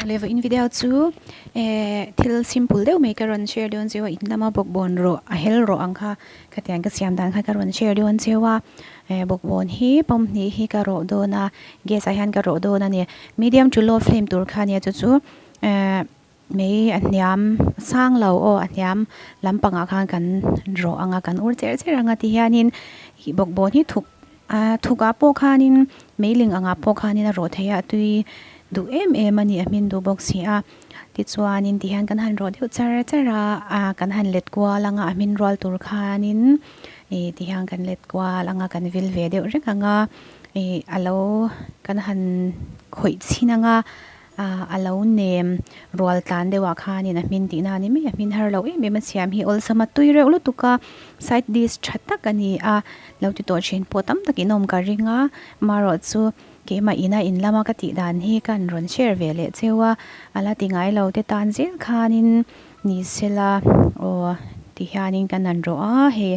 Awle vawiin video chu eh thil simple deuh mai ka rawn share dawn cheu a in lama bawkbawn rawh a hel rawh ang kha khatiang ka siam dan kha ka rawn share dawn cheu a eh bawkbawn hi pawm hnih hi ka rawh dawn a gas ah hian ka rawh dawn a ni medium to low flame tur kha ania chu chu eh mei a hniam sang lo aw a hniam lampangah khan kan rawh ang a kan ur cher cher ang a ti hianin ih bawkbawn hi thuk A thukah pawh khanin meiling angah pawh khanin a rawh thei a, a tui duh em em a ni, a hmin duh bawk si a. Tichuanin tihian kan han rawh deuh char char a, a kan han let kual anga a hmin rual tur khanin ih tihian kan let kual anga kan vil ve deuh reng anga ih a lo kan han khawih chhin anga. Ah a lo nem rual tlan deuh ah khanin a hmin tihna a ni mai a, hmin har lo em em a siam hi awlsam a tui reuh lutuk a, side dish tha tak a ni a, lo ti tawh thin pawh tam takin awm ka ring a, marawh chu keimah ina in lama ka tih dan hi ka han rawn share ve leh cheu a, a la ti ngai lo te tan zel khanin ni sela aw ti hianin kan han rawh a, hei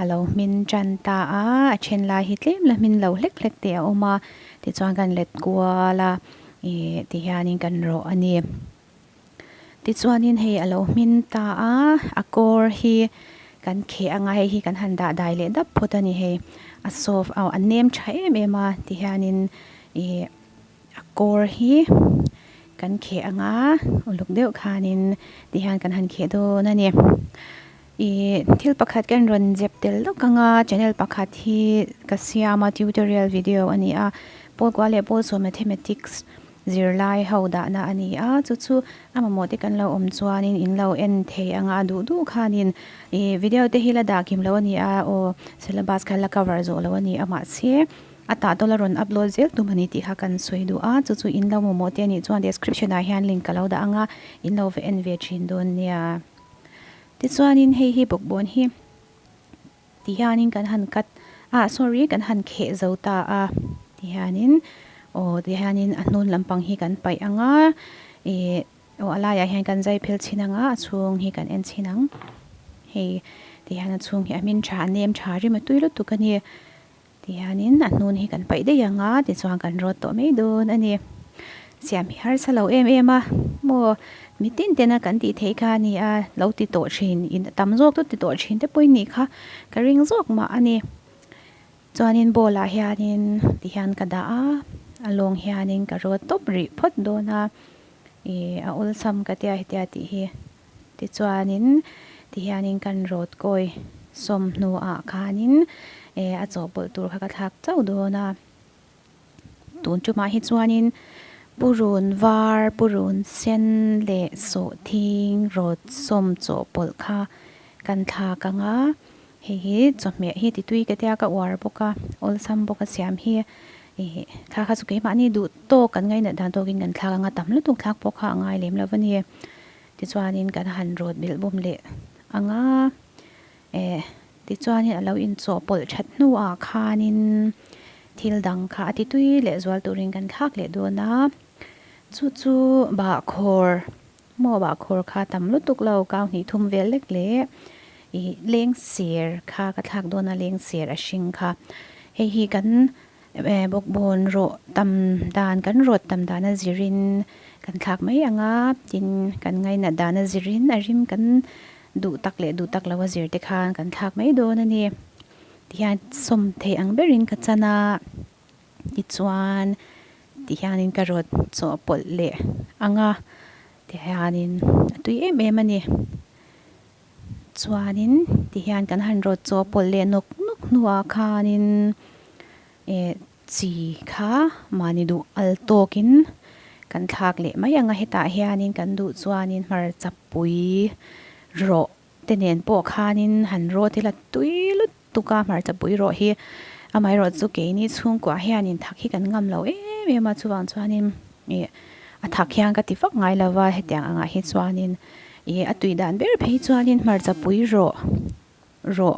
a lo hmin tan ta a, a then lai hi tlem la hmin lo hlek hlek te a awm a, tichuan kan let kual a. Ih ti hianin kan rawh a ni. Tichuanin hei a lo hmin ta a, a kawr hi kan kheh anga hei hi kan han dah dai leh dap phawt a ni hei. A soft a a nem tha em em a tihianin ih a kawr hi kan kheh anga uluk deuh khanin tihian kan han kheh dawn a ni. Ih thil pakhat kan rawn zep tel lawk anga channel pakhat hi ka siam a tutorial video a ni a pawl kua leh pawl sawm mathematics zirlai ho dahna a ni a chu chu a mamawh te kan lo awm chuanin in lo en thei anga a duh duh khanin ih video te hi la dah kim lo a ni a aw syllabus kha la cover zawh lo a ni a mahse a tah tawla rawn upload zel tum a ni tih kha kan sawi duh a chu chu in lo mamawh te a nih chuan description ah hian link ka lo dah anga in lo va en ve thin dawn nia. Tichuanin hei hi bawkbawn hi ti hianin kan han cut ah sorry kan han kheh zo ta a tihianin aw tihianin a hnun lampang hi kan paih ang a ih aw a laiah hian kan zai phel chhin ang a a chhung hi kan en chhin ang hei tihian a chhung hi a hmin tha a nem tha rim a tui lutuk a ni tihianin a hnun hi kan paih daih ang a tichuan kan rawt tawh mai dawn a ni. Siam hi harsa lo em em a maw mitin tena kan tih theih kha a ni a lo ti tawh thin in tam zawk chu ti tawh thin te pawhin nih kha ka ring zawk mah a ni. Chuanin bowl ah hianin tihian ka dah a a lawng hianin ka rawt tawp rih phawt dawn a ih a awlsam ka tia hetia tih hi. Tichuanin tihianin kan rawt kawi sawm hnuah khanin eh a chawhpawlh tur kha ka thlak chauh dawn a. Tun tumah hi chuanin purun var, purun sen leh sawhthing rawt sawm chawhpawlh kha kan thlak ang a. Hei hi chawhmeh hi titui ka tia ka uar bawk a, awlsam bawk a siam hi ih thla kha chu keimahni duh tawk kan ngainat dan tawkin kan thlak ang a, tam lutuk thlak pawh kha a ngai lem lo a ni. Tichuanin kan han rawt bilh bawm leh ang a, eh tichuanin a lo inchawhpawlh that hnuah khanin thil dang kha a titui leh zual turin kan thlak leh dawn a, chu chu bahkhawr maw bahkhawr kha tam lutuk lo kau hnih thum vel lek leh ih leng ser kha ka thlak dawn a leng ser a hring kha hei hi kan eh bawkbawn rawh tam dan kan rawt tam dan a zirin kan thlak mai ang a tin kan ngainat dan a zirin a rim kan duh tak leh duh tak lo a zir te khan kan thlak mai dawn a ni tihian sawm thei ang berin ka chan a tichuan tihianin ka rawt chawhpawlh leh ang a tihianin a tui em em a ni chuanin tihian kan han rawt chawhpawlh leh nawk nawk hnuah khanin eh chi kha mahni duh al tawkin kan thlak leh mai ang a hetah hianin kan duh chuanin hmarcha pui rawh te nen pawh khanin han rawt ila tui lutuk a hmarcha pui rawh hi amaherawh chu keini chhungkua hianin thak hi kan ngam lo em em a chuvang chuanin ih a thak hian ka ti vak ngai lo va hetiang angah hi chuanin ih a tui dan ber phei chuanin hmarcha pui rawh rawh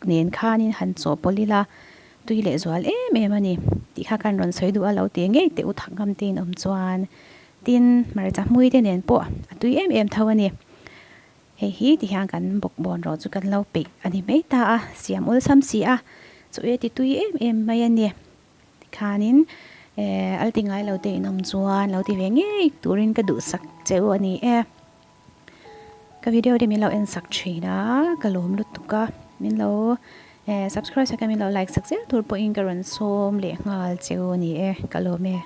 nen khanin han chawhpawlh ila tui leh zual em em a ni tih kha kan rawn sawi duh a lo ti ngei teh u thak ngam te in awm chuan tin hmarcha hmui te nen pawh a tui em em tho a ni. Hei hi ti hian kan bawkbawn rawh chu kan lo peih a ni mai ta a, siam awlsam si a, chaw e ti tui em em mai a ni. Tikhanin Eh al ti ngai lo te in awm chuan lo ti ve ngei turin ka duhsak che u a ni e. Ka video te min lo en sak thin a, ka lawm lutuk a, min lo eh subscribe sak a min lo like sak zel tur pawhin ka rawn sawm leh nghal che u a ni e, ka lawm e.